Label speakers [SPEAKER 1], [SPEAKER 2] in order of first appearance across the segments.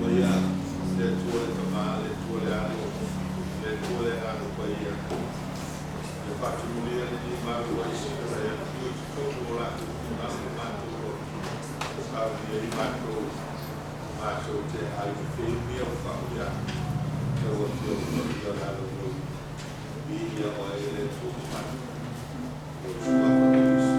[SPEAKER 1] Paia, le Atua le Tama, le Atua le Alo, le Atua le Agaga Paia. Ia faatumulia lenei malu ai se e afio i totonu o latou finagalo ma matou loto. Saunia ai matou, matou te aifemia o faauiaga. Lau Afioga Paia o le alo Viia oe e le Atua mamalu. O le suafa Keriso.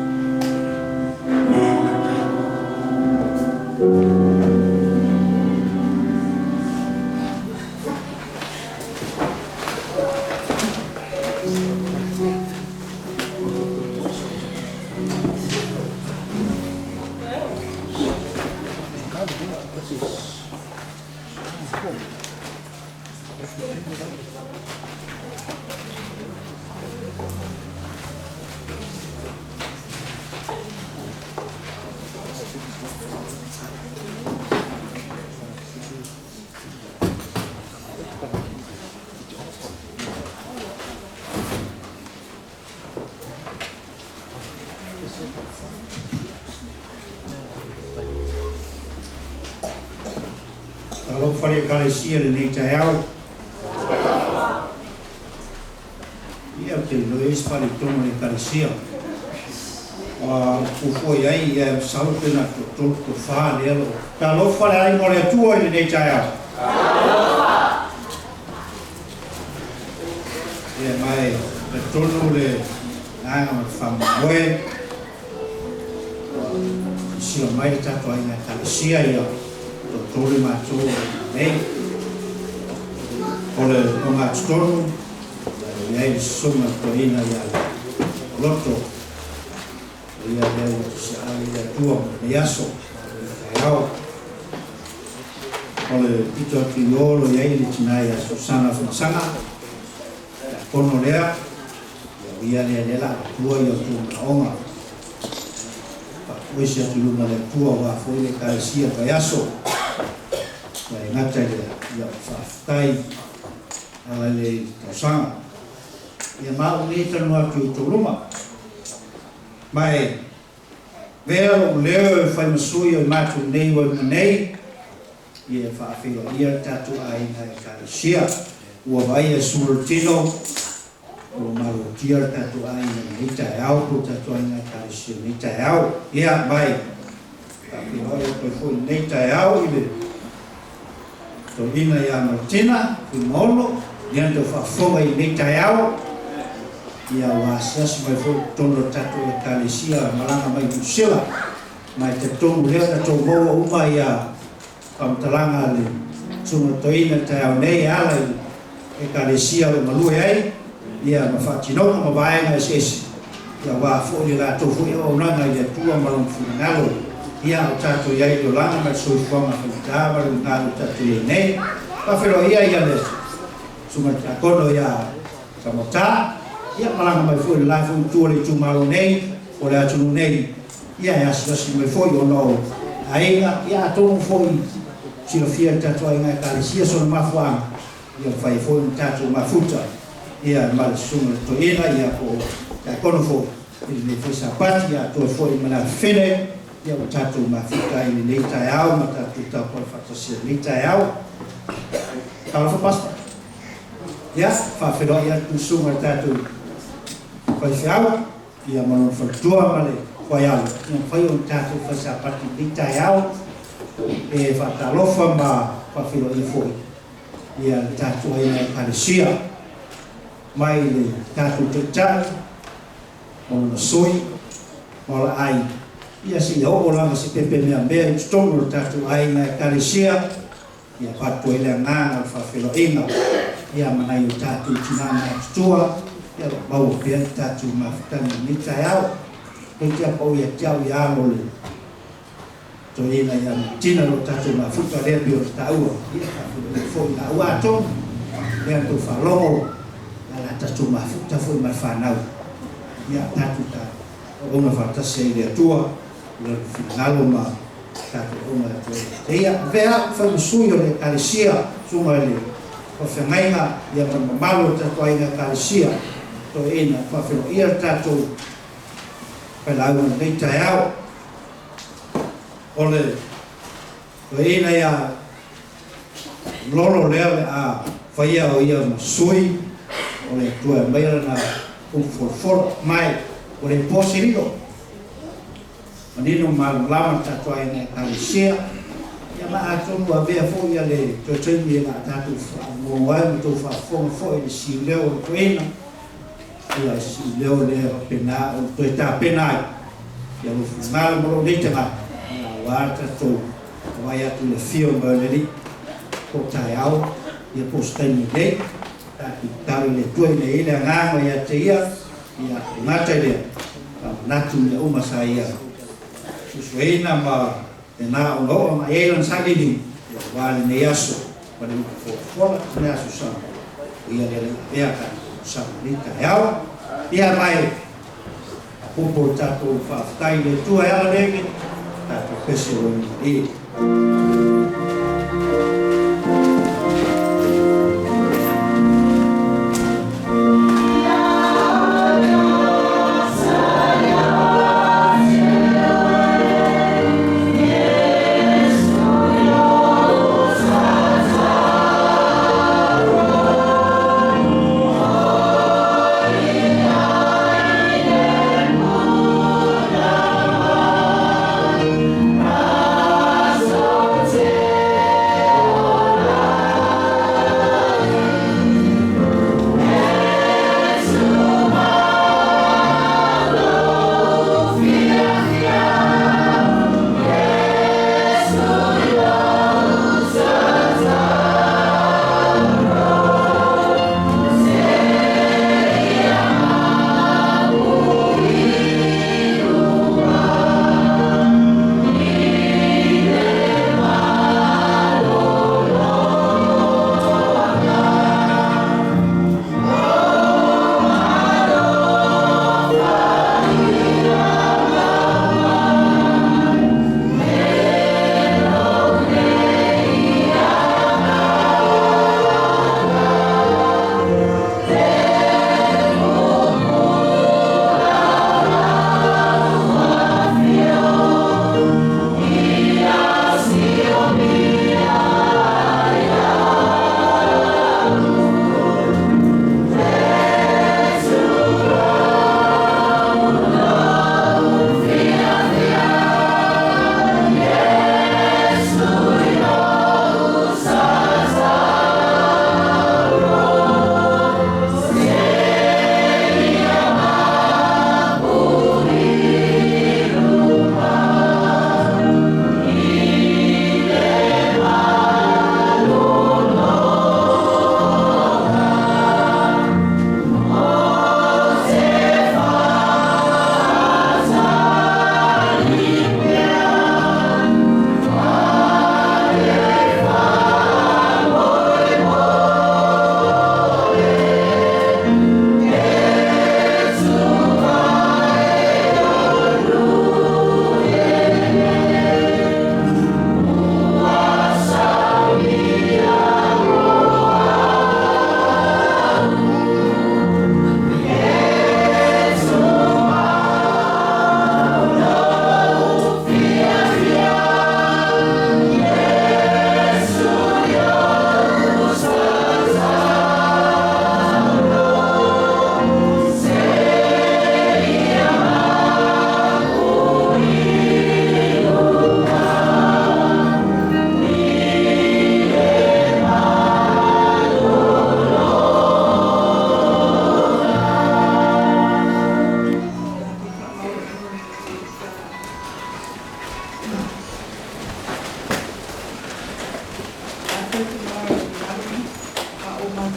[SPEAKER 2] Talofa le Ekalesia i lenei taeao. Ia, ou te iloa e i ai se faaletonu o le Ekalesia. Ua fuafua i ai, ia masalo pe na toatolu, toafa lea o lo o. Talofa le aiga o le Atua i lenei taeao. Talofa! Ia, ma e talitonu le agaga ma le faamoemoe ua silasila mai le tatou aiga Ekalesia, ia toatolu matou o nei. O le ogatotonu, ia i ai le susuga i le toeaina ia Loto, o ia lea ua tusiaali le Atua mo lenei aso, lenei taeao. O le pito atu i o lo i ai le tina ia Susana Famasaga, le akono lea, ia o ia lea lea la avatua ia outou manaoga. Faafoisi atu i luma o le Atua aua foi le Ekalesia vaiaso. Ia e gata i lea, ia faafetai ala i le tausaga. Ia ma au nei talanoa atu i outou luma. Ma e vea lou leo e fai ma sui o i matou nei ua i luga nei, ia e faafeiloaia le tatou aiga Ekalesia. Ua vaaia e sulu o le tino, Ua malotia le tatou aiga i lenei taeao po o le tatou aiga Ekalesia i lenei taeao. Ia, mai faafeiloai atu ai foi i lenei taeao i le toeaina ia Maletina Fuimaono, lea na tau faafofoga i lenei taeao. Ia, ua asiasi mai foi i totonu o le tatou Ekalesia malaga mai Niu Sila. Ma e talitonu lea na tou maua uma ia faamatalaga a le Susuga Toeaina i le taeao nei e ala i Ekalesia o lo o galue ai, ia ma faatinoga ma vaega eseese, ia aua foi le latou foi auaunaga i le Atua ma Lona finagalo, ia o tatou i ai i le olaga ma le soifuaga faigata ma le uiga o tatou i ai nei. Faafeiloai ia le Susuga i le Tiakono ia Samata, ia malaga mai foi i le la foi itu o le itumalo nei, o le atunuu nei, ia e asiasi mai foi ona o aiga, ia atonu foi silafia e le tatou aiga Ekalesia sona mafuaaga, ia mafai ai foi ona tatou mafuta ia ma le susuga i le toeaina ia po o Tiakono foi i lenei foi Sapati, ia atoa foi ma le afafine, ia ua tatou mafuta ai i lenei taeao ma tatou tapuai faatasi ai i lenei taeao. Talofa Pastor. Ia, faafeiloai atu i le susuga i le tatou faifeau, ia ma lona faletua ma le Fuaialo, ia mafai ona tatou fai sapati i lenei taeao e faatalofa ma faafeiloaia foi ia le tatou aiga Ekalesia mai le tatou Taitai ma lona sui ma ola aiga, ia seia oo lava se pepe meamea i totonu o le tatou aiga Ekalesia, ia avatu ai le agaga o le faafeiloaiga ia ma nai o tatou tina matutua, ia o lo o maua pea le tatou mafutaga i lenei taeao. Toeitiiti lava pau ia te au ia alo le toeaina ia Matina lo tatou mafuta lea pei ona taua, ia faafeiloai foi i laua atonu lea na tou faalogo ia la tatou mafuta foi ma le fanau, ia tatou ta auauna faatasi ai i le Atua i lona finagalo ma tatou auauna atu ai ia te ia. Avea au fai ma sui o le Ekalesia, susuga i le faafeagaiga ia ma le mamalu o le tatou aiga Ekalesia, toeaina faafeiloaia le tatou failauga i lenei taeao. O le toeaina ia Lolo lea o le a faia o ia ma sui o le Atua e aumaia lana upu folafola mai ua le po se lilo. Manino ma malamalama le tatou aiga Ekalesia, ia ma atonu avea foi ia le toe taimi e la tatou faalogologo ai ma tou faafofoga foi i le siuleo o le toeaina, ia siuleo lea faapena ona toe tapena ai ia lou finagalo ma lou nei tagata, ia aua le tatou vaai atu i le afio mai o le Alii po o taeao, ia po o se taimi lelei, tatou tatalo i le Atua ina ia i ai le agaga ia te Ia, ia e gata i lea, faamanatu mea uma sa Ia suesueina ma lena ona oo mai ai Lana sailiiliga, ia aua lenei aso ma le upu folafola i lenei aso Samoa, o Ia lea le avea tatou fonosaga i lenei taeao. Ia mai faaopoopo le tatou faafetai i le Atua e ala lea i le tatou pese o lona malie.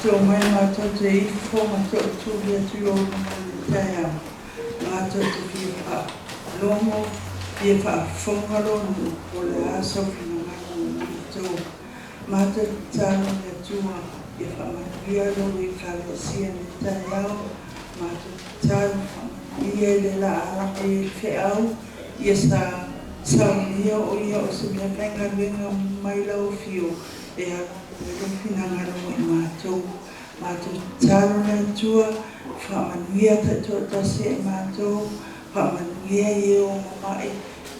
[SPEAKER 3] Matou mai matou te ifo ma tootuli atu i lou luma i le taeao, matou te fia faalogo, fia faafofoga lou nuu po o le a sau finagalo mo matou. Matou tatalo i le Atua ia faamanuia lou Ekalesia i le taeao, matou tatalo faamanuia i le la ala mai ai le feau, ia sa saunia o ia o se mea faigaluega mai lau afio e alu ai lou finagalo mo i matou. Matou tatalo le Atua faamanuia taitoatasi ia i matou, faamanuia i e o mama'i,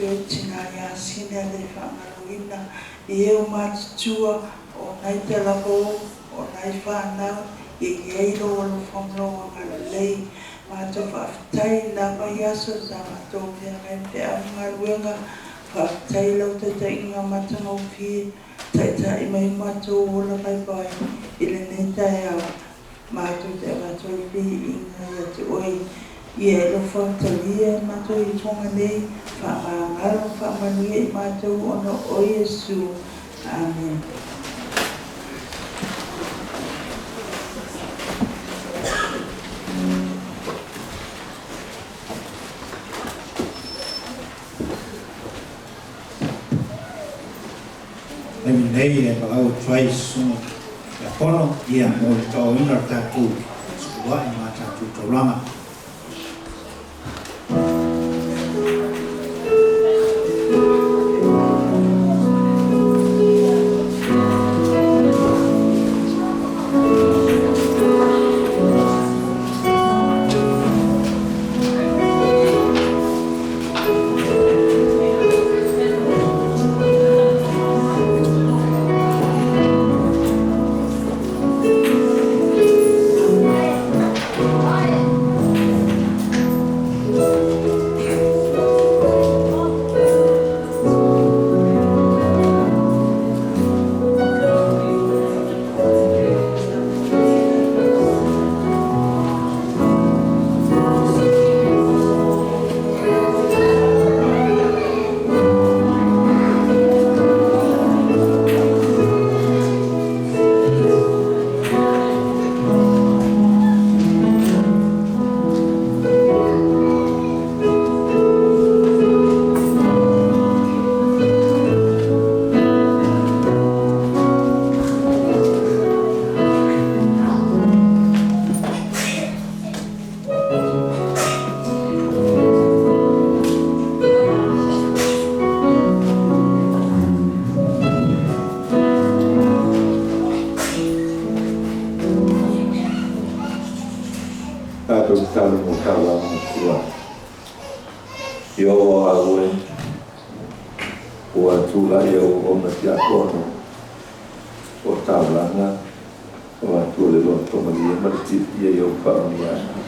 [SPEAKER 3] e o tina ia sine a le faagaloina, i e o matutua, o nai talavou, o nai whanau, ia i ai lou alofa ma lou agalelei. Matou faafetai i la vaiaso sa matou feagai ma feau ma galuega, faafetai i lau taitaiga matagofie, taitai mai o matou ola vaivai i lenei taeao. Matou te avatu ai le viiga ia te oe, ia e alofa talia e matou ifoga nei, faamagalo ma faamanuia i matou ona o Iesu. Amen.
[SPEAKER 2] Taimi nei e valaau atu ai i susuga Tiakono ia mo le tauauina o le tatou suluai ma tatou taulaga.
[SPEAKER 1] Tatou tatalo mo taulaga ma tua. Iehofa a oe, ua tulai au auauna tiakono o taulaga avatua le loto malie ma le fiafia i au faamanuiaga.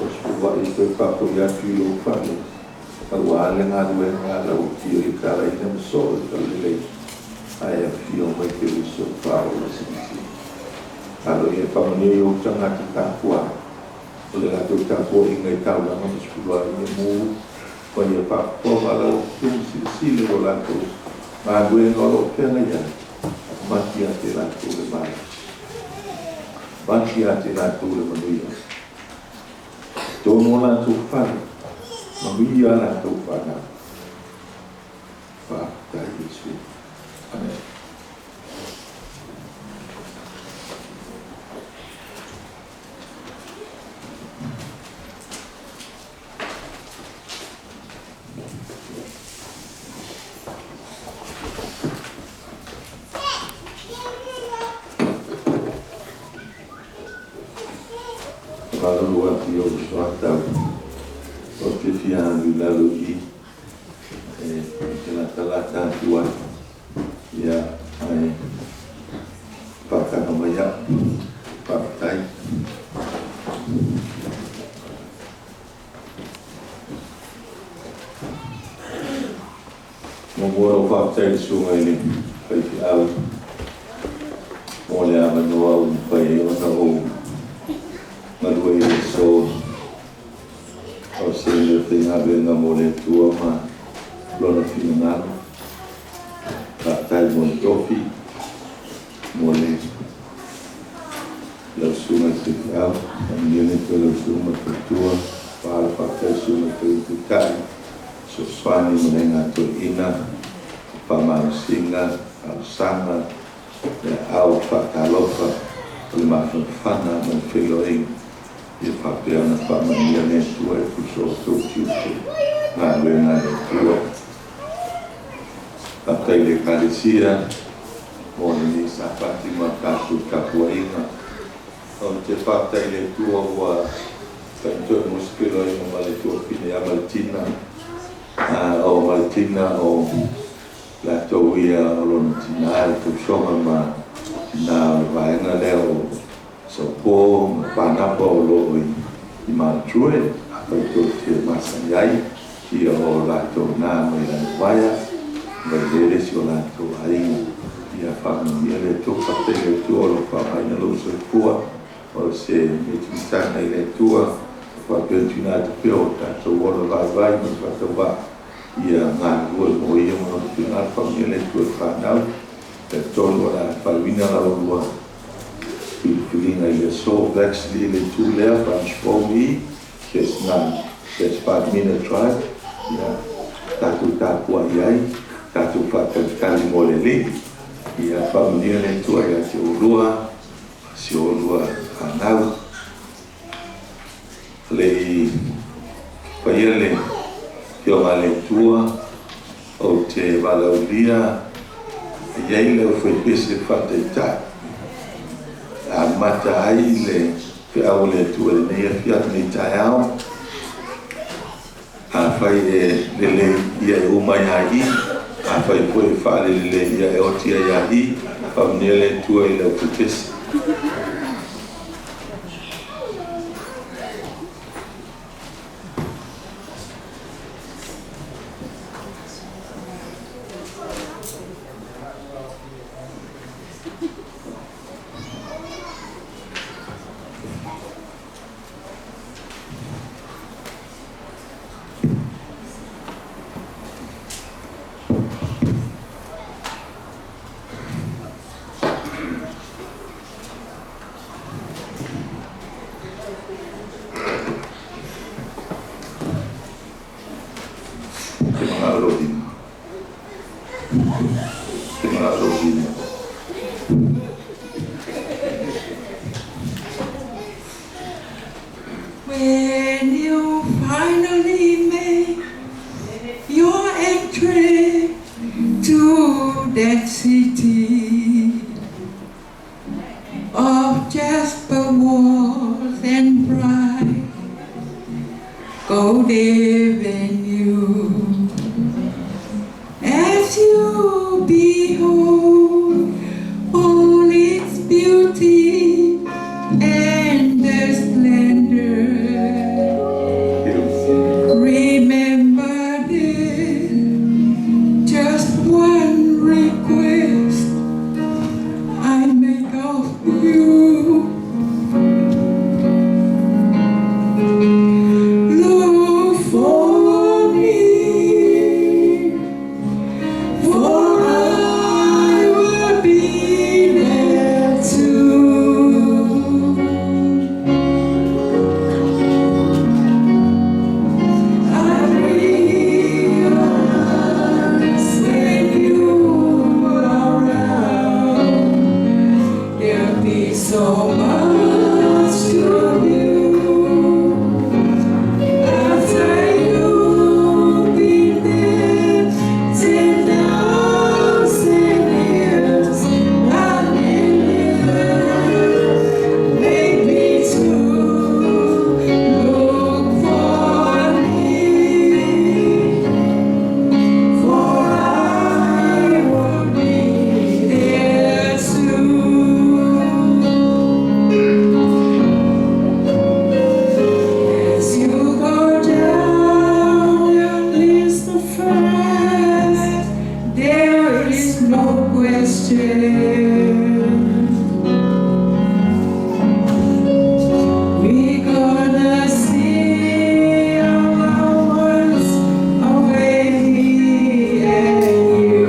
[SPEAKER 1] O suluai toe faafoi atu i lou fale, aua le galuega a lau afio i talaina ma soo le talalelei, ae afio mai Keriso faaola silisili. Alo ia faamanuia i ou tagata tapuai, o le latou tapuaiga i taulaga ma sefuluai ia mu, ma ia faafofoga lau afioga silisili o latou galuega o lo o feagai ai, mati ia te latou le malosi, mati ia te latou le manuia. Tonu o latou fale, manuia a latou fanau. Faafetai Iesu. Amen. Malulu atu i ou soatau o te fia alu i lalo i i e te latalata atu ai ia ae faataga mai au. Faafetai. Muamua ou faafetai i le susuga i le faifeau mo le avanoa ua mafai ai ona ou galue i le aso o se faigaluega mo le Atua ma lona finagalo. Faafetai mo le tofi, mo le faifeau, faamanuia le Atua i lau susuga ma le faletua, paala faafetai i le susuga i le toeaina taitai, fesoasoani ma le aiga toeaina, faamalosiga, talosaga, le aao faatalofa o le mafanafana ma le feiloaiga, ia faapea ona faamanuia le Atua e tusa o outou tiute i galuega a le Atua. Faafetai i le Ekalesia mo lenei Sapati ma le tatou tapuaiga. Ou te faafetai i le Atua ua faitoe mo se feiloaiga ma le tuafafine ia Maletina. O Maletina o latou ia o lona tina le tausoga ma tina o le vaega lea o Saupo ma Panapa o lo o i Manatua, afai tou te masani ai, ia o latou na mai Lagemaia, Vailele si o latou aiga. Ia faamanuia le Atua. Faafetai i le Atua o lo o faaaogaina lou soifua o se mitamitaga i le Atua, faapea ona tuuina atu pea o tatou ola vaivai ma le faatauvaa ia galulue mo ia ma lona finagalo. Faamanuia le Atua i le fanau. Talitonu o le a faaiuina la oulua filifiliga i le aso. Bexley i le itu lea, French i just nine, just 5 minute drive. Ia tatou tapuai ai, tatou faatalitali mo le Alii. Ia faamanuia le Atua ia te oulua si oulua fanau. Le i faia le afioga a le Atua, ou te valaaulia e i ai le aufaipese faataitai amata ai le feau o le Atua i lenei afiafi nei taeao. Afai e lelei ia e uma ia i, afai foi e faalelelei ia e oti ai ia i. Faamanuia le Atua i le aufaipese. Te manao lou lima. Te manao lou lima.
[SPEAKER 3] When you finally make your entry to that city of jasper walls and bright gold avenue, as you behold all its beauty and the splendor, remember this, just one request I make of you. Look for me, for I will be there too. I realize when you are around, there'll be so much to view. After you've been there 10,000 years, a million, maybe two. Look for me, for I will be there soon. As you go down the list of friends, there is no question. We gonna see our loved ones away at you.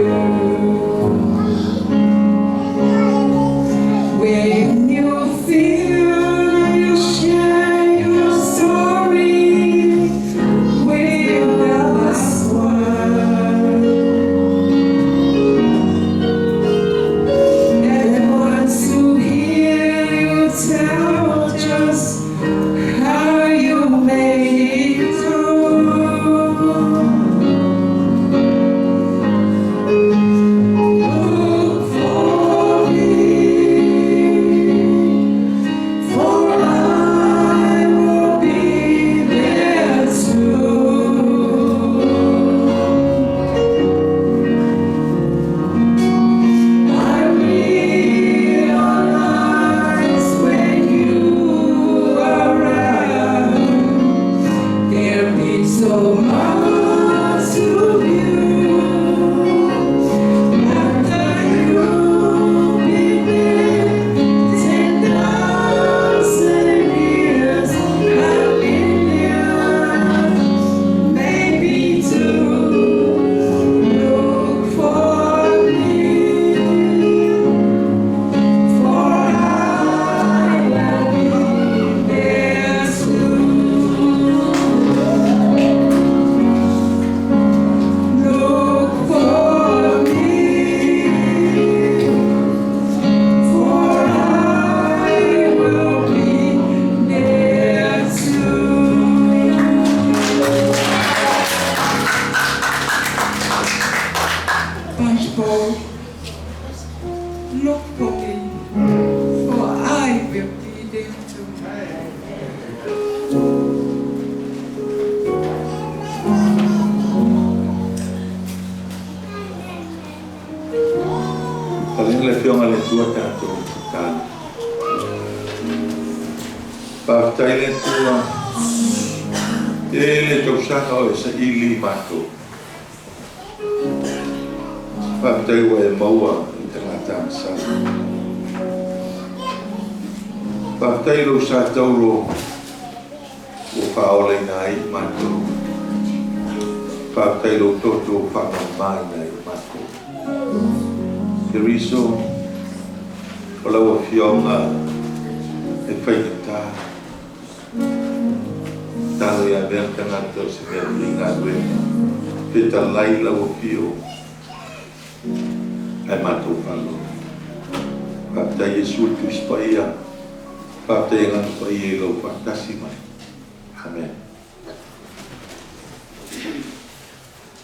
[SPEAKER 3] When you feel For look for me, for I will be there too.
[SPEAKER 1] Talinga le Afioga i le Atua tatou tatalo. Faafetai le Atua, tele tausaga o e saili i matou. Faafetai ua e maua i tagata agasala. Faafetai i lou sa taulo ua faaolaina ai i matou. Faafetai i lou toto ua faamamaina ai i matou. Keriso, o lau Afioga e faigata. Talo ia mea le tagata o se mea faigaluega. Fetalai lau Afio ae matou faalogo. Faafetai Iesu le Tusi Paia. Faafetai Agaga Paia i lou faatasi mai. Amen.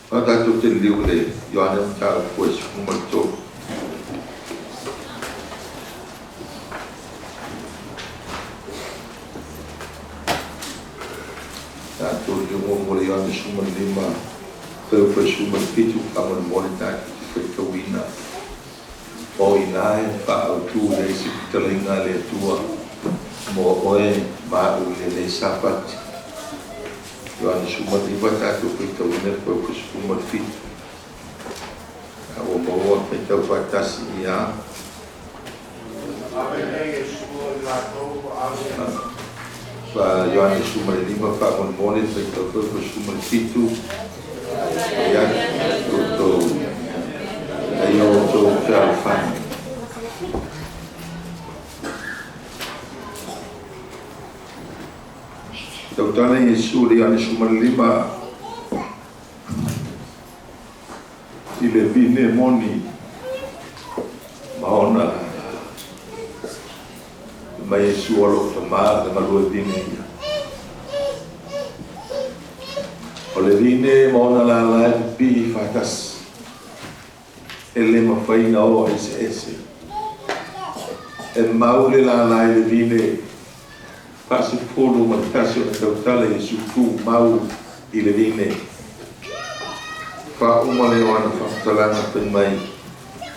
[SPEAKER 1] Fa tatou te liliu i le Ioane Mataupu e 13. Tatou liliu muamua i le Ioane 15, fuaiupu e 17, faamolemole tatou te faitauina. O i ina e faaautu i ai se fetalaiga a le Atua mo oe ma au i lenei Sapati. Ioane 15, tatou faitauina le fuaiupu 17. A ua maua faitau faatasi ia. Fa Ioane 15, faamolemole faitau fuaiupu 17. Ia outou ai outou fealofani. Tautala Iesu le Ioane 15 i le vine moni ma ona lala. Mai Iesu o lou tama le galue vine ia. O le vine ma ona lala e pipii faatasi. E le mafai ona o eseese. E mau le lala i le vine. 41 ona tautala Iesu tumau i le vine. Faauma lea o ana faamatalaga fai mai,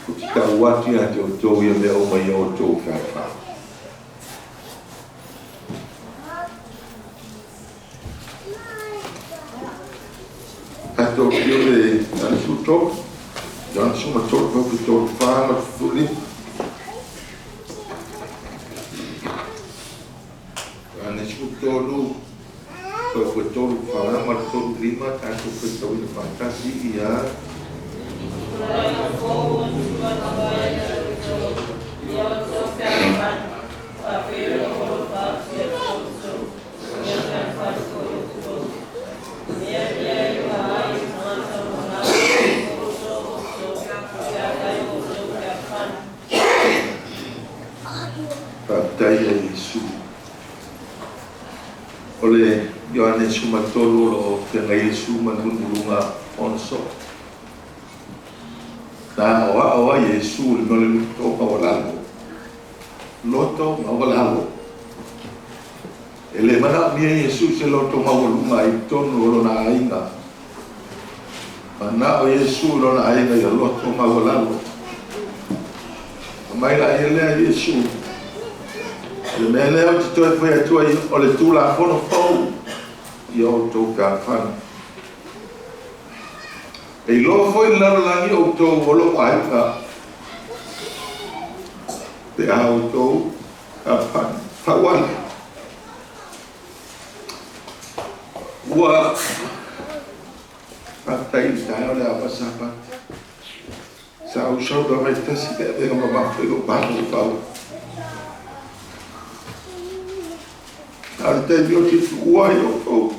[SPEAKER 1] Ou te tau atu ia te outou ia mea uma ia outou fealofani. Tatou liliu i le Ioane 13, Ioane 13, fuaiupu 3, 4 ma le 15. Ioane 13, fuaiupu 3, 4 ma le 35, tatou faitauina faatasi ia. Faafetai ia Iesu. O le Ioane 13 o lo o feagai Iesu ma le mulumuluga ona soo. Na aoao ai Iesu i le mea o le loto maualalo. Loto maualalo. E le manaomia Iesu se loto maualuga i totonu o lona aiga. Manao Iesu i lona aiga ia loto maualalo. Mai la ia lea Iesu. O le mea lea ou te toe fai atu ai, o le Tulafono fou ia outou fealofani. E iloa foi le lalolagi outou o lou aiga, pe a outou fealofani. Fauale. Ua faafetai i le taeao le ava Sapati. Sa ou sau lava e tasi le avega mamafa i lou mafaufau. A o le taimi ou te tuua ai outou.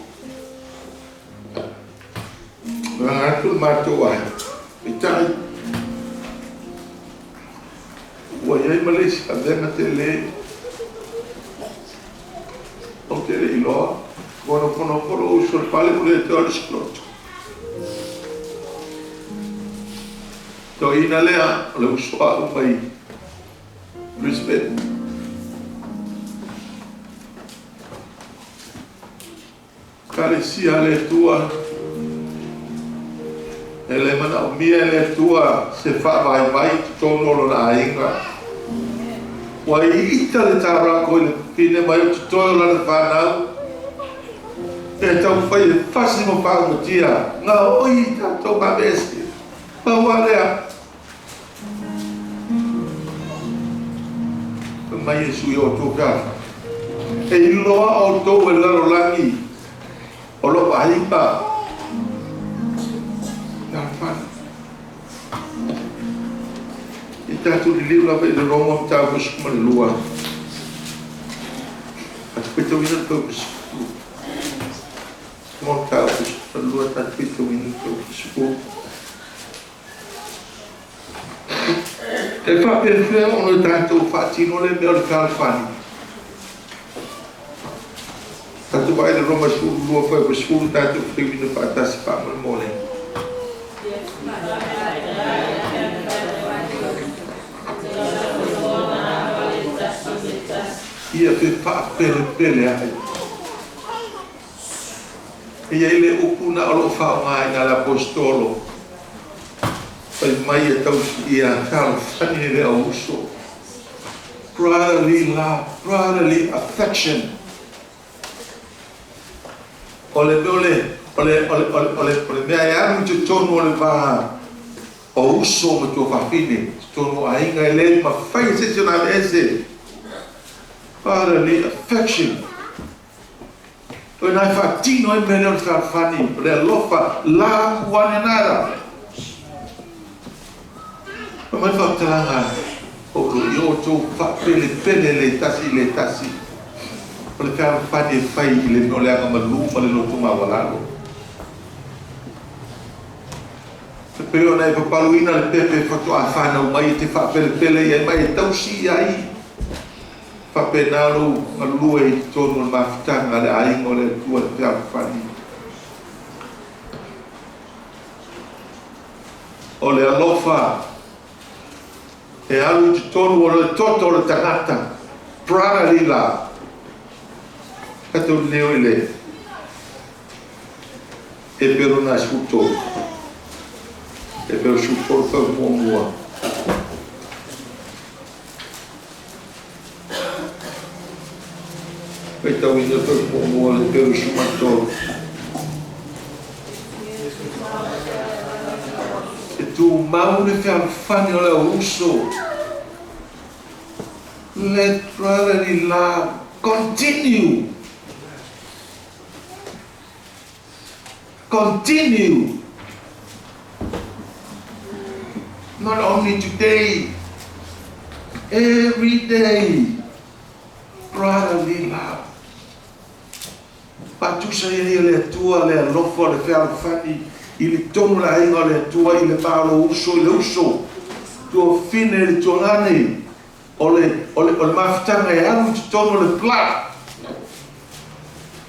[SPEAKER 1] Laga atu le matou aiga, peitai, ua i ai ma le isi avega tele ou te le iloa. Ua nofonofo lou uso i le fale ua le toe o le isi loto. Toeaina lea o le uso a'u mai Brisbane. Ekalesia a le Atua, e le manaomia e le Atua se faavaivai i totonu o Lona aiga. Ua iita le taurako i le fine mai o totoe o lana fanau, e taumafai e fasi ma faaumatia, gaoi i tatou aveese. Pau lava lea. Fai mai Iesu ia outou pe afai e iloa outou e le lalolagi o lou aiga. Talofa. Ia tatou liliu lava i le Roma mataupu 12. Tatou faitauina le fuaiupu 10. Roma mataupu 12, tatou faitauina le fuaiupu 10. E faapefea ona tatou faatino lea mea o le fealofani? Tatou vaai i le Roma 12 fuaiupu 10, tatou faitauina faatasi faamolemole. Ia fefaapelepeleai. E i ai le upu na o lo o faaaogaina e le Aposetolo, fai mai e tausi ia fealofani le au uso, brotherly love, brotherly affection. O le o le o le o le o le o le mea e alu i totonu o le va o uso ma tuafafine, totonu o aiga e le mafai e se isi ona aveese. Brotherly affection. O ina e faatino ai le mea lea o le fealofani, o le alofa, love one another. Fai mai le faamatalaga o lo i outou faapelepele le tasi i le tasi. O le fealofani e fai i le mea o le agamalu ma le loto maualalo. E pei ona e papaluina le pepe faatoa fanau mai e te faapelepele i ai ma e tausi i ai. Faapena lou galue i totonu o le mafutaga a le aiga o le Atua i le fealofani. O le alofa e alu i totonu o le toto o le tagata, brotherly love. Tatou leo i le Hepero na 13. Hepero 13 fuaiupu muamua. Faitauina le fuaiupu muamua o le Hepero 13. E tumau le fealofani o le au uso. Let brotherly love continue. Continue. Not only today, every day. Brotherly love. Faatusa ia le Atua le alofa o le fealofani i le tonu le aiga o le Atua i le va o lou uso i le uso. Tuafine i le tuagane o le, o le, o le mafutaga e alu i totonu o le blood.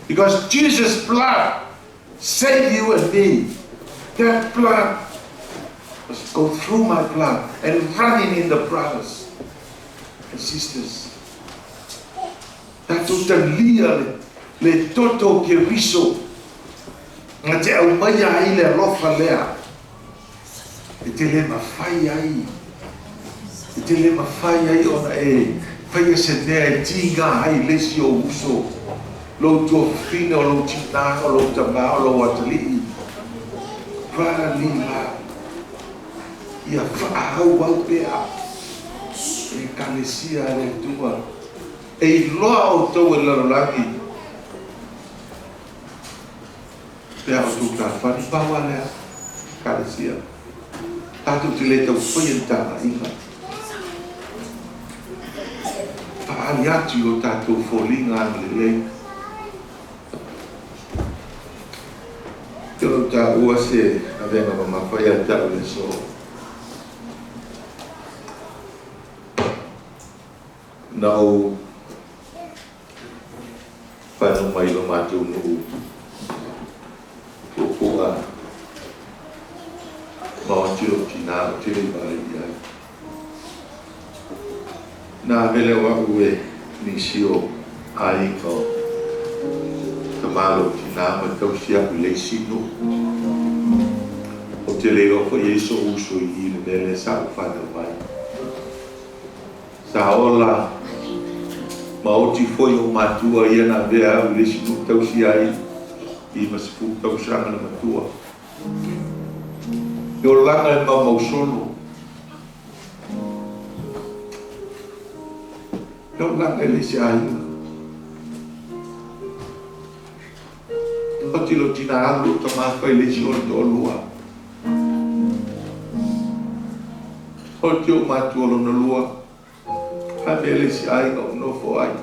[SPEAKER 1] Because Jesus' blood saved you and me. That blood must go through my blood and running in the brothers and sisters. Tatou talia le, le toto o Keriso na te aumaia ai le alofa lea e te le mafai ai e te le mafai ai ona e faia se mea e tiga ai le isi ou uso, lou tuafafine, o lou tina, o lou tama, o lou atalii. Brotherly love. Ia faaauau pea e Ekalesia a le Atua e iloa outou e le lalolagi pe a outou tafani. Pau lava lea, Ekalesia, tatou te le taufaia ni tagaiga. Faaali atu i o tatou foliga agalelei. Te lau taua se avega mamafa ia te au i le aso. Na ou fanau mai i lo matou nuu puapuaga. Ma oti lou tinā ou te le i vale i ai. Na ave lea o a'u e nisi o aiga o tama lou tinā ma tausi a'u i le isi nuu. Ou te le iloa foi e i ai so'u uso i i le mea lea sa ou fanau ai. Sa ola ma oti foi o'u matua ia na avea a'u i le isi nuu tausi ai i 50 tausaga le matua. Le olaga e maumausolo. Le olaga e le se aiga. Oti lou tina alu lou tama fai le isi o le toalua. Oti o'u matua lona lua. Ave le isi aiga ou nofo ai.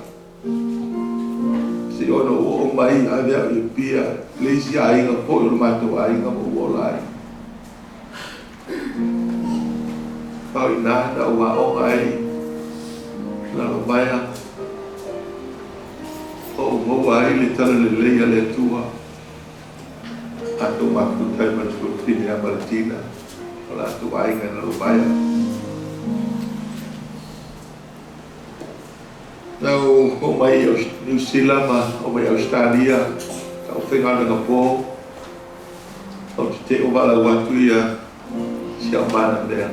[SPEAKER 1] Se i ona ou oo mai ave au i Apia le isi aiga foi o le matou aiga ma ou ola ai. Ma o i ina na ou aoga ai i Lalovaea ma ou maua ai le talalelei a le Atua. Matou mafuta ai ma le tuafafine ia Malatina o latou aiga i Lalovaea. Na ou oo mai i Niu Sila ma oo mai i Ausetalia sa ou faigaluega po, ou te te i o valaau atu ia si au manamea.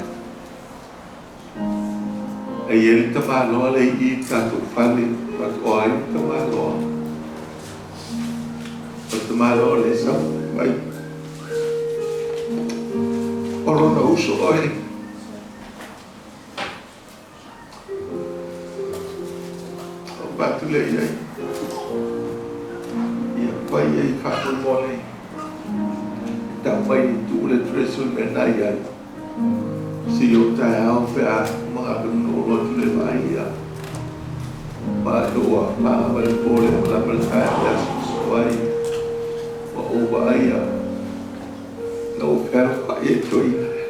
[SPEAKER 1] E i ai le tamaloa lea i i i le tatou fale, faatoa ai le tamaloa. O le tamaloa lea e sau mai. O lona uso oe. Ou vaai atu lea i ai. Ia fai ai faamolemole. Tau mai i tuu le address o le mea na i ai. Se i oo taeao pe a uma galuega ona ou alu atu lea e vaai ia. Ma ina ua maama le po lea ma lama le taeao i le aso Aso ai ua ou vaaia na ou fealofai ai i le toeaina lea.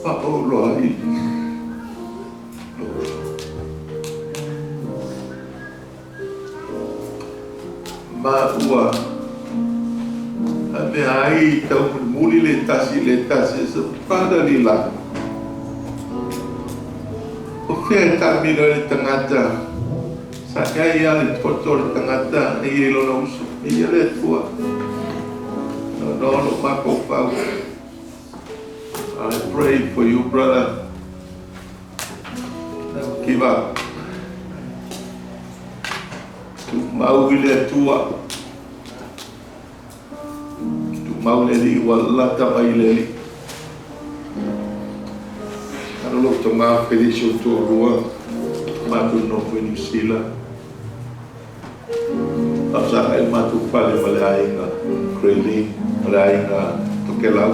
[SPEAKER 1] Ma ou loa i lou uso. Ma ua avea ai taumulimuli le tasi i le tasi as a brotherly love. O fea e taamilo ai le tagata, sa i ai lava le toto o le tagata e i ai lona uso, e ia le Atua. No, no, lou mafaufau. I pray for you, brother. Never give up. Tumau i le Atua. Tumau le Alii ua lata mai le Alii. Alo lou tama Felisi o toalua matou nofo i Niu Sila. Tausaga i le matou fale ma le aiga Grey ma le aiga Tokelau.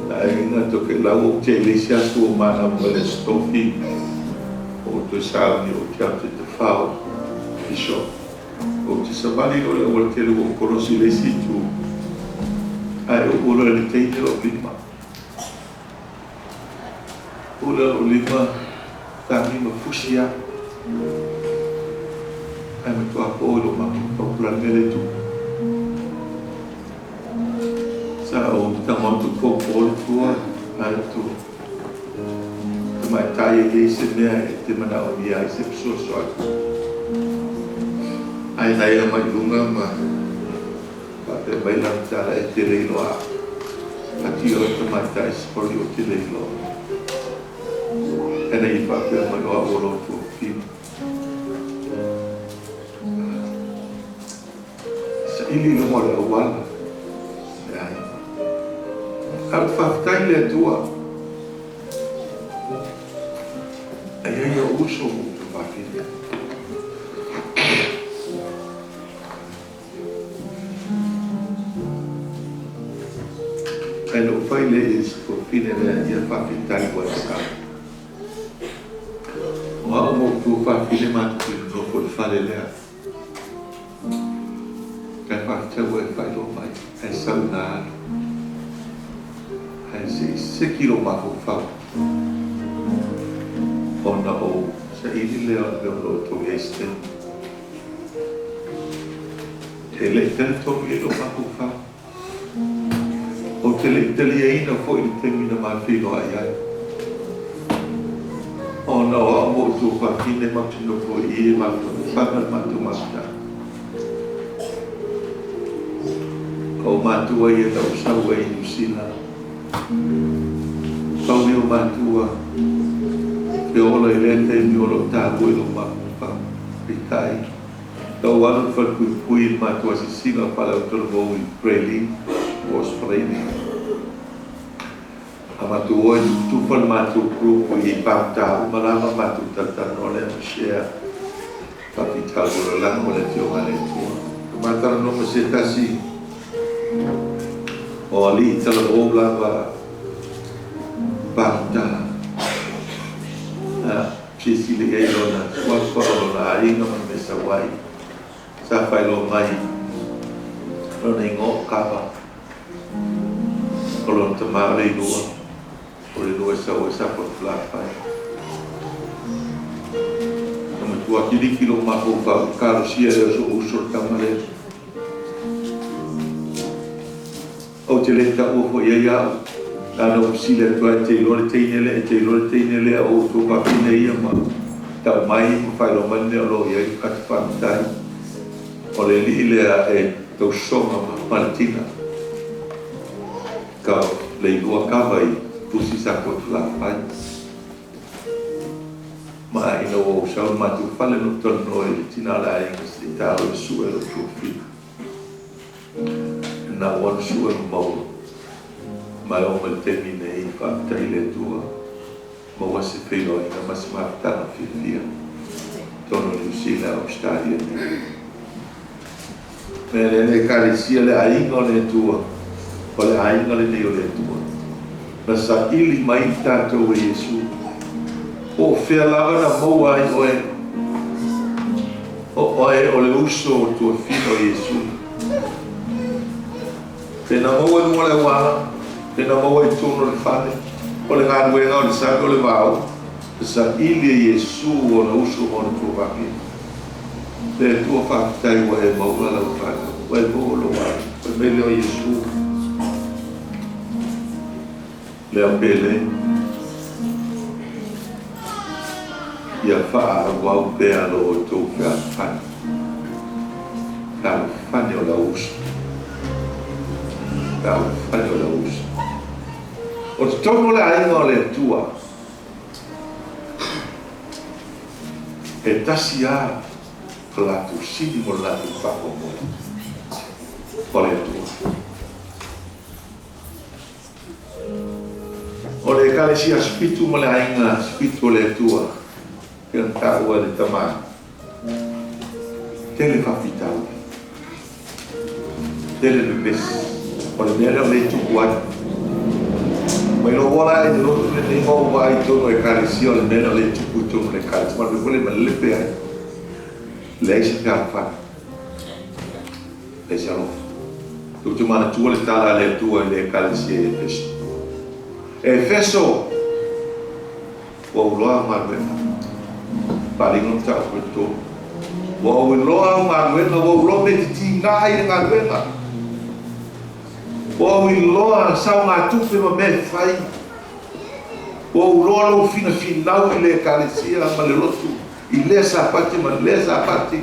[SPEAKER 1] Le aiga Tokelau ou te i le isi aso ua manava mai le Aso Tofi ou toe sauni ou te atu i Tafao Bishop. Ou te savali loa i le aualatele ua ou kolosi i le isi itu ae uu loa i le teine lou lima. Uu lea lou lima tagi ma fusi au. Ae matua po i lou mafaufau po o le a le mea lea e tupu. Sa ou tago atu popo le tua ae atu tamaitai e i ai se mea e te manaomia ai se fesoasoani. Ae na ia mai luga ma faapea mai lana tala e te le iloa au. Ati oe tamaitai sorry ou te le iloa. Ae na ia faapea mai o au o lou tuafafine. Saili i luga o le auala. Leai. Ae ou te faafetai i le Atua. E i ai ou uso ma ou tuafafine. Ae na ou fai lea i si tuafafine lea, ia faafetai ua e sau. O au ma ou tuafafine matou te nonofo i le fale lea. Ae faafetai ua e faailoa mai, ae sau ina alu. Ae se i seki lou mafaufau ona ou saili lea o le mea o lo o outou i ai se taimi. E leʻi talitonu i ai lou mafaufau. Ou te leʻi taliaina foi i le taimi na ma feiloai ai, ona o au ma ou tuafafine matou te nofo i i e mafafaga le matou mafutaga. O ou matua ia na ou sau ai i Niu Sila. Pau nei o matua e ola i lea taimi o loo taua i lou mafaufau. Peitai, na ou alu i le falepuipui i le matou asiasiga faaleautalavou i Braelinn, Ausfaralia. A matou o e tufatufa le matou group i Pamta uma lava matou talatalanoa lea ma share faafitauli o le olaga ma le Afioga a le Atua. Na ma talanoa ma se tasi o alii talavou lava Pamta. Silasila i ai lona suafa o lona aiga ma le mea sau ai. Sa faailoa mai lona igoa o Kava, o lona tama o Leilua, o Leilua e sau ai sa Fotulafai. Na matua kiliki lou mafaufau, talosia ea o sou uso le tama lea. Ou te le taua foi i ai au. Na ona ou fesili atu lava, e te iloa le teine lea, e te iloa le teine lea, o outou fafine ia ma tau mai ma faailoa mai le mea o lo o i ai. Atu faafetai. O le alii lea e tausoga ma Paletina. Ka leilua kava i Pusi sa Kotulafai. Ma ina ua ou sau i le matou fale na ou talanoa i le tina o le aiga se i talo e sue lou tuafina. Na ou alu sue ma maua ma e oo mai le taimi nei, faafetai i le Atua, maua se feiloaiga ma se mafutaga fiafia i totonu o Niu Sila, Ausetalia nei. Mea lea le Ekalesia, le aiga o le Atua, o le aiga lenei o le Atua na saili mai i tatou e Iesu. Po o fea lava na maua ai oe, o oe o le uso o tuafina o Iesu. Pe na maua i luga o le auala, pe na maua i totonu o le fale, o le galuega, o le sami, o le vao, na saili e Iesu ona uso ma ona tuafafine. Le Atua faafetai ua e maua lau fanau, ua e maua lou aiga. Fai mai lea o Iesu, Lea pele, ia faaauau pea lo outou fealofani, fealofani o le auuso, fealofani o le auuso. O totonu o le aiga o le Atua, e tasi lava lo latou sili mo le latou faamoemoe, o le Atua. O le Ekalesia Asofitu ma le Aiga Asofitu o le Atua, pei ona taua e le Tama, tele faafitauli, tele pepesi. O le mea lea o lea e tupu ai. Mai lou ola ae i le lotu lenei ma ou vaai i totonu o Ekalesia, o le mea lea o lea e tupu i totonu o le Ekalesia. Ma le mea foi lea e malepe ai, leai se fealofani. Leai se alofa. Tou te manatua le tala a le Atua i le Ekalesia i Efeso. E Efeso! Ua ou iloa au galuega. Paaliga o mataupu e tolu. Ua ou iloa au galuega, ua ou iloa mea e te tiga ai i le galuega. Ua ou iloa saogatupe ma mea e fai. Ua ou iloa lou finafinau i le Ekalesia ma le lotu i lea Sapati ma lea Sapati.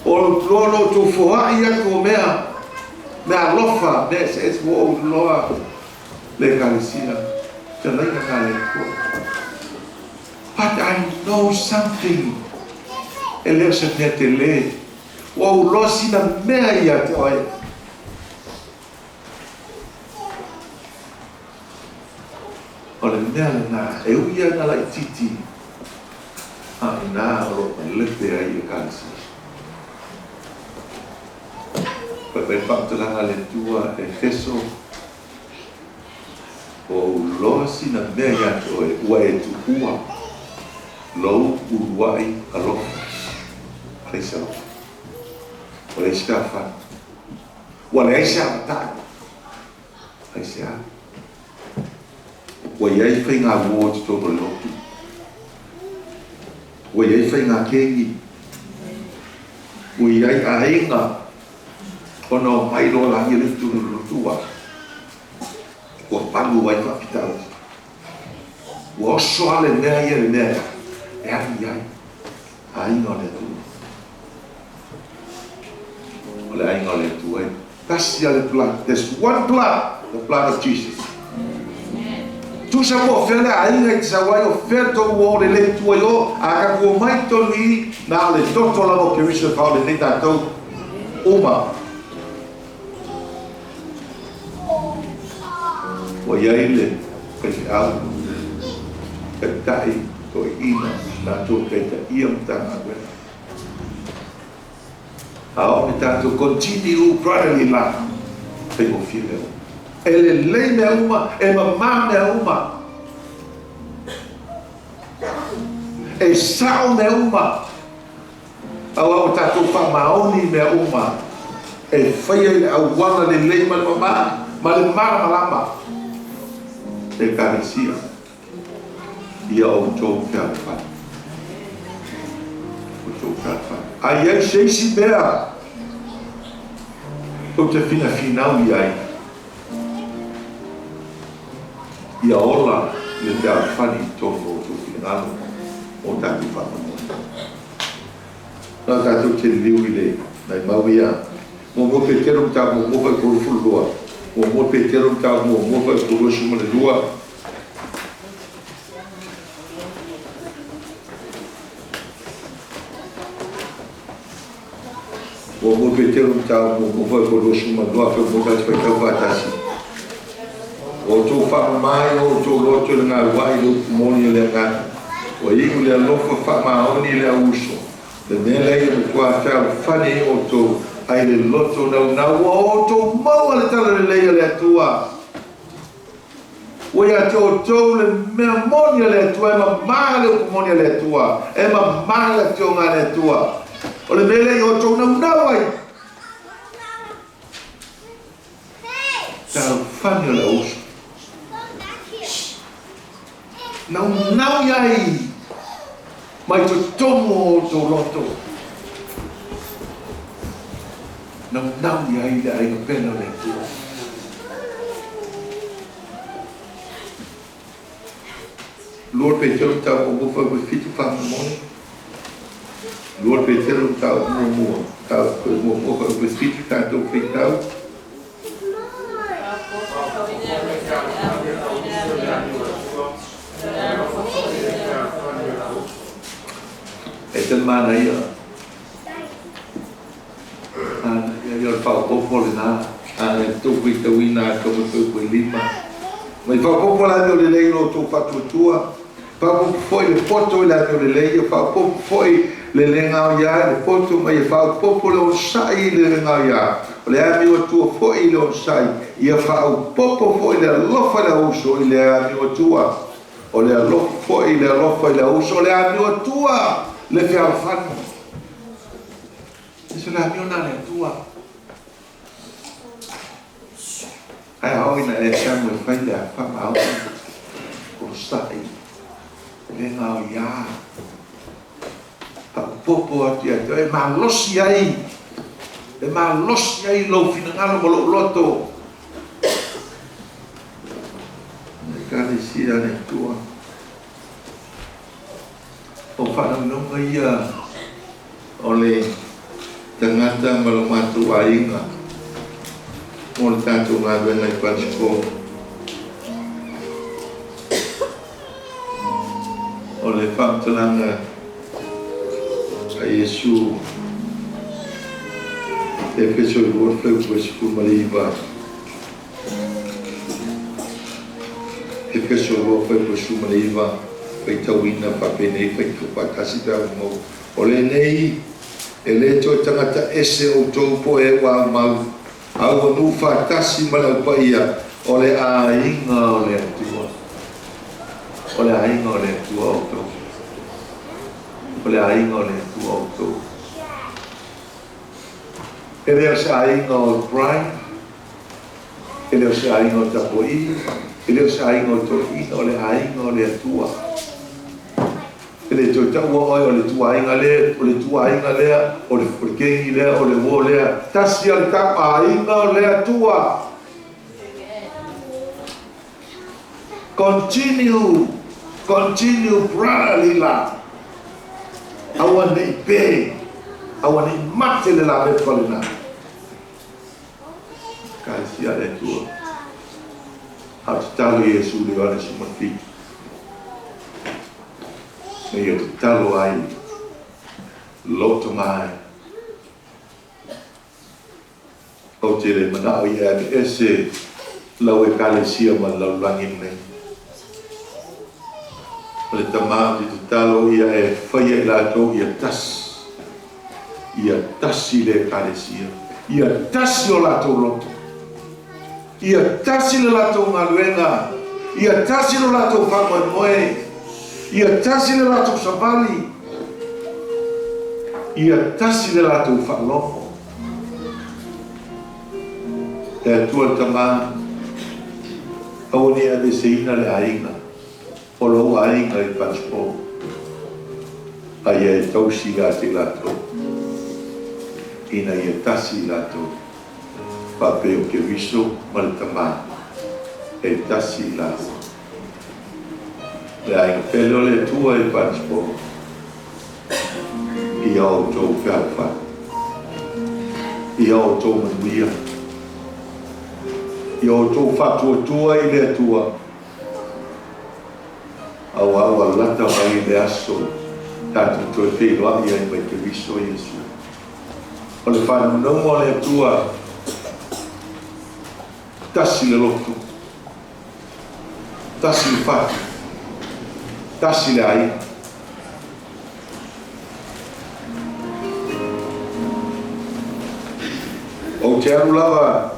[SPEAKER 1] O loa lo outou foai atu o mea, mea alofa, mea eseese, ua ou iloa le Ekalesia, fetalaiga na a le Atua. But I know something, e le o se mea tele, ua ou iloa sina mea ia te oe. O le mea lena, e ui lava ina laitiiti, a o ina o lo o malepe ai le Ekalesia. Fai mai le faamatalaga a le Atua, Efeso, Ua ou iloa sina mea ia te oe, ua e tuua lou uluai alofa. Leai se alofa. Ua leai se fealofani. Ua leai se avatai. Aisea? Ua i ai faiga uo i totonu o le lotu. Ua i ai faiga kegi. Ua i ai aiga ona omai loa laia le itu lolotua ua palu ai faafitauli. Ua oso lava le mea ia i le mea e alu i ai, aiga o le Atua. O le aiga o le Atua e tasi lava le blood. There's one blood, the blood of Jesus. Tusa po o fea le aiga i te sau ai, o fea le tou o lelei tua i o, a tatou omai i totonu i i, na o le toto lava o Keriso e faaola nei tatou uma. Ua i ai le faifeau, taitai, toeaina, latou taitaia Matagaluega. A o le tatou continue brotherly love, faigofie mea uma. E lelei mea uma, e mamā mea uma. E sao mea uma. Aua ua tatou faamaoni i mea uma e faia i le auala lelei ma le mamā ma le malamalama le Ekalesia ia outou fealofani. Outou fealofani. A i ai se isi mea tou te finafinau i ai, ia ola le fealofani i totonu o outou finagalo mo tatou faamoemoe. Na tatou te liliu i le nai mau ia. Muamua Petero mataupu muamua fuaiupu 22. Muamua Petero mataupu muamua fuaiupu 22. Muamua Petero mataupu muamua fuaiupu 22 afai mo tatou faitau faatasi. Ua outou faamama i o outou loto i le galua'i i le upu moni o le agaga, ua iu le alofa faamaoni i le auuso. Le mea lea ia matua fealofani ai outou, ai le loto naunau ua outou maua le talalelei a le Atua. Ua ia te outou le mea moni a le Atua, e mamā le upu moni a le Atua, e mamā le afioga a le Atua. O le mea lea ia outou naunau ai. Fealofani o le auuso. Naunau i ai mai totonu o outou loto. Naunau i ai le aiga pele o le Atua. Lua Petero mataupu muamua fuaiupu 7 faamolemole. Lua Petero mataupu muamua mataupu muamua fuaiupu 7 tatou faitau. E te manaia. Manaia ia o le faaopoopo lena. A e tou faitauina atoa ma tou lima. Mai faaopoopo le amio lelei i lo outou faatuatua. Faaopoopo foi le poto i le amio lelei. Ia faaopoopo foi le le gaoia i le poto, ma ia faaopoopo le onosai i le le gaoia. O le amio atua foi i le onosai. Ia faaopoopo foi le alofa i le auuso i le amio atua. O le alofa foi i le alofa i le auuso. O le amio atua le fealofani. Se le amio na le Atua. Ae a oo ina e samu e fai le afa ma ao onosai le gaoia. Faaopoopo atu ia te oe, e malosi ai, e malosi ai lou finagalo ma lou loto. Ekalesia a le Atua. O faanaunauga ia o le tagata ma lo matou aiga mo le tatou galuega i Pansipol. O le faamatalaga a Iesu Efeso 2 fuaiupu 19. Efeso 2 fuaiupu 19 faitauina faapenei faitau faatasi pe a ua maua. O lenei e le toe tagata ese outou po e ua aumau, a ua nuu faatasi ma le aupaia o le aiga o le Atua. O le aiga o le Atua outou. O le aiga o le Atua outou. E le o se aiga o Brian, e le o se aiga o Tapua'i, e le o se aiga o Toeaina, o le aiga o le Atua. E le toe taua oe o le ituaiga le, o le ituaiga lea, o le kegi lea, o le uo lea. Tasi a le aiga o le Atua. Continue, continue brotherly love. Aua nei pe, aua nei mate le la me palena. Kalesia le Atua. A tatalo Iesu le Ioane 17. Na ia tatalo ai loto mai. Ou te le manao ia ave ese lau ekalesia ma le lalolagi lenei. O le Tama ou te tatalo ia e faia i latou ia tasi. Ia tasi le ekalesia. Ia tasi o latou loto. Ia tasi le latou galuega. Ia tasi lo latou faamoemoe. Ia tasi le latou savali. Ia tasi le latou faalogo. E Atua le Tama, aua ne i aveeseina le aiga o lou aiga i Punchbowl, a ia e tausi ia te i latou, ina ia tasi i latou, faapei o Keriso ma le Tama e tasi i laua. Le aiga pele o le Atua i Punchbowl, ia outou fealofani, ia outou manuia, ia outou faatuatua i le Atua, aua ua lata mai le aso tatou toe feiloai ai mai Keriso Iesu. O le faanaunaua o le Atua, tasi le loto, tasi le fatu, tasi le aiga. Ou te alu lava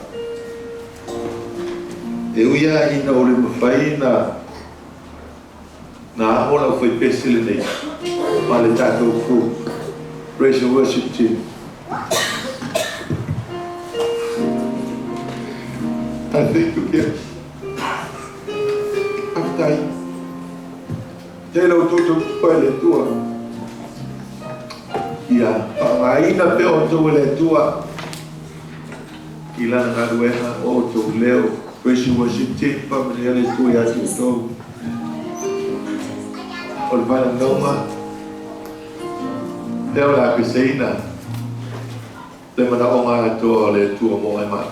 [SPEAKER 1] e ui lava ina ua le mafai na ago le aufaipese lenei ma le tatou crew, Praise and Worship Team. I thank you, Ken. Faafetai. Tele o outou tautupa e le Atua. Ia faaaogaina pea outou e le Atua i Lana galuega o outou leo. Praise and Worship Team, faamanuia le Atua ia te outou. O le faanaunauma, lea o le a peseina le manaoga atoa o le Atua mo ai mai.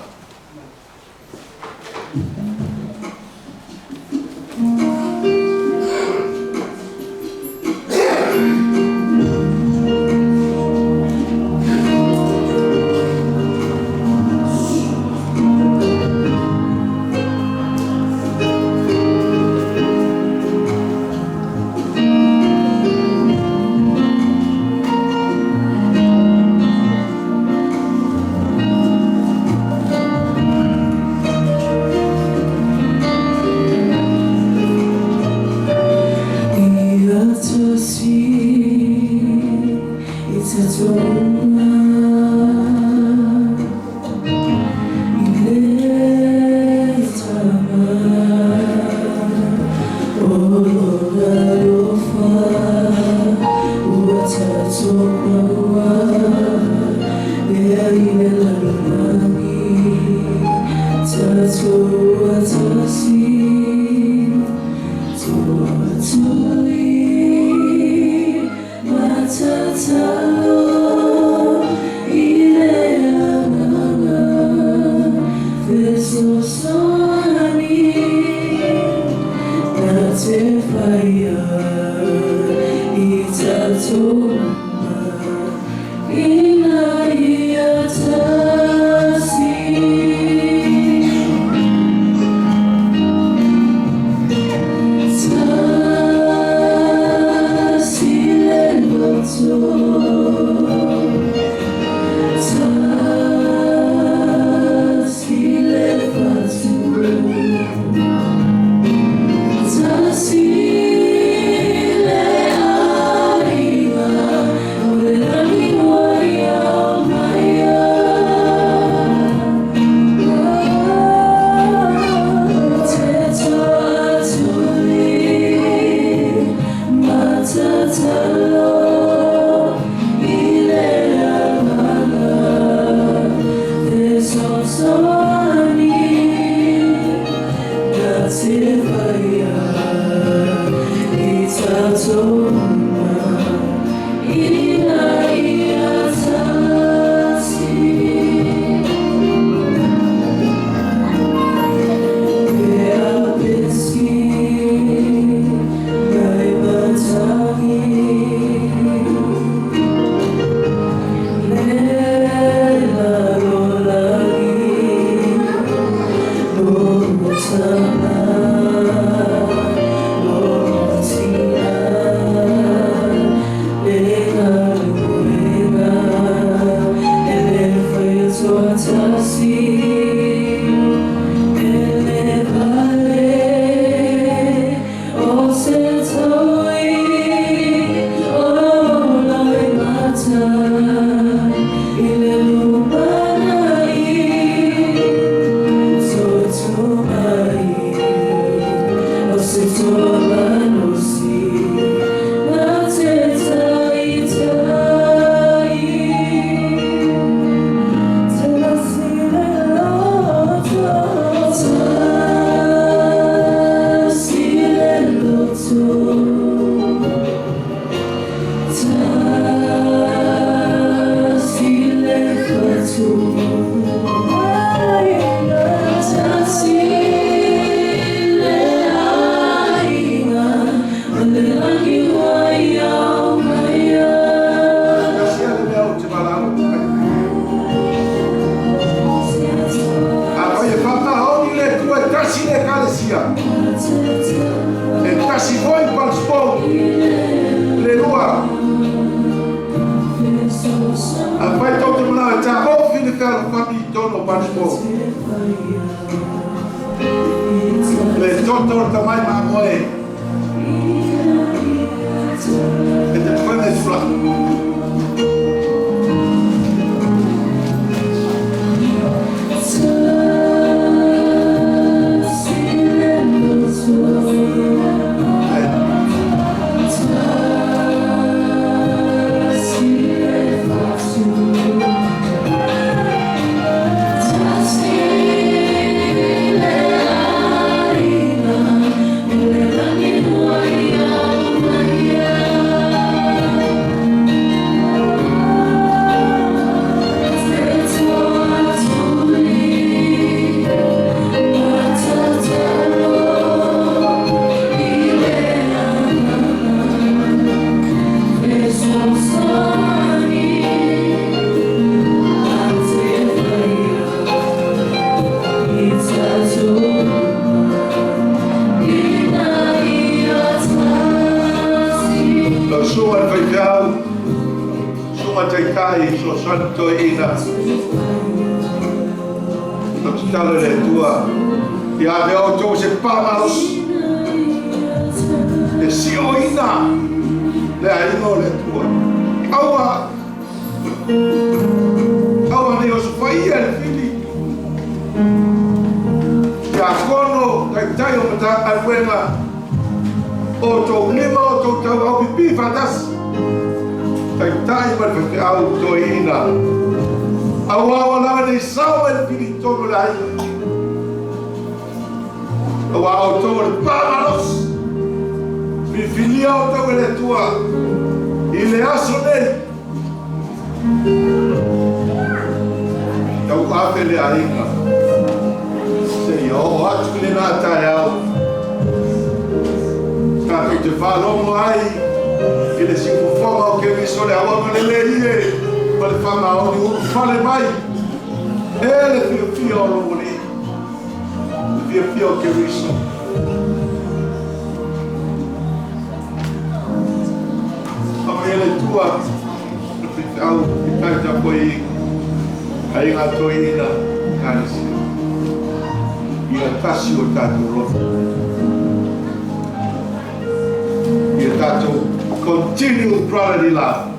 [SPEAKER 1] Continual brotherly love.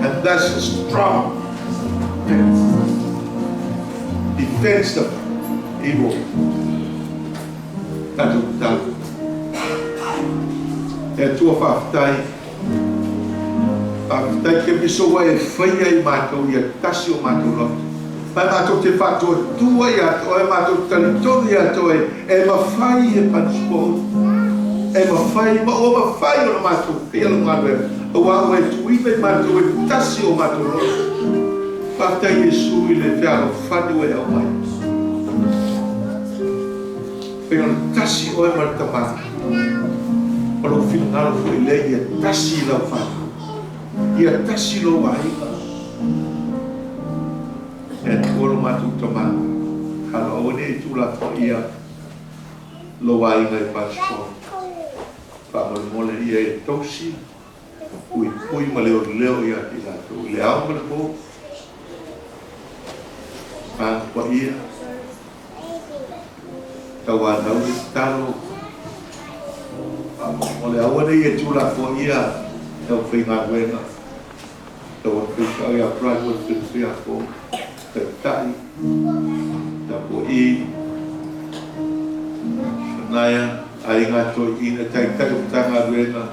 [SPEAKER 1] And that's a strong defense. Defense of evil. Tatou tatalo. E Atua faafetai. Faafetai Keriso ua e faia i matou ia tasi o matou loto. Ma e matou te faatuatua iā te Oe, matou te talitonu iā te Oe, e mafai e Panisiponi, e mafai ma ua mafai ona matou faia lau galuega, auā ua e tuuina i matou e tasi o matou loto. Faafetai Iesu i le fealofani ua e aumai. Pei ona tasi Oe ma le Tama, o lou finagalo foi lea ia tasi lau fanau, ia tasi lou aiga. E Atua lo matou Tama, alo aua nei e tuulafoaia lou aiga i Passport. Faamolemole ia e tausi, puipui ma leoleo ia te i latou i le ao ma le po. Agaga Paia, tauanau le tatalo, faamolemole aua nei e tuulafoaia le aufaigaluega. Tau atu faifeau ia Brian Woodford Fiapo, Taitai, Tapua'i, Manaia, Aiga Toeaina, Taitai o Matagaluega,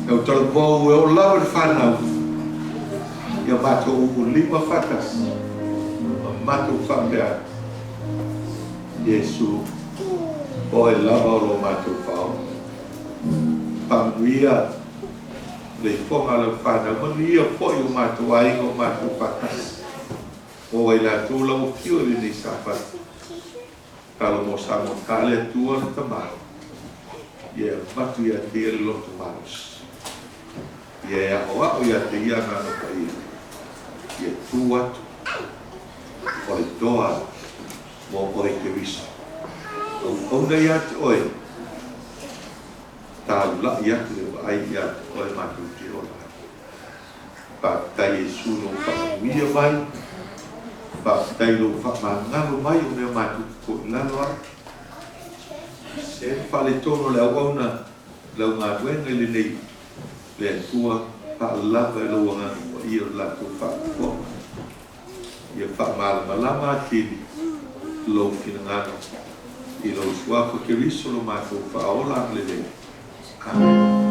[SPEAKER 1] Tau talavou e oo lava i le fanau, ia matou lima faatasi ma matou faapea atu, Iesu, o Oe lava o lo matou Faaola. Faamanuia le ifoga a lau fanau, manuia foi o matou aiga o matou faatasi. O ai latou lau afio i lenei Sapati. Talo mo Samoa ta le Atua le Tama. Ia e avatu ia te ia le loto malosi. Ia e aʻoaʻo ia te ia Agaga Paia. Ia tu atu o le toa mo oe Keriso. Auauna ia te oe, taulaʻi atu le vaai ia te oe matou te ola ai. Faafetai Iesu i lou faamanuia mai, faafetai i lou faamagalo mai o mea matou te toilalo ai. Se faaletonu o le auauna lau galuega i lenei le Atua faalava i lou Agaga Paia o le latou faafofoga. Ia faamalamalama atili lou finagalo i lou Suafa Keriso lo matou Faaola agalelei. Amene.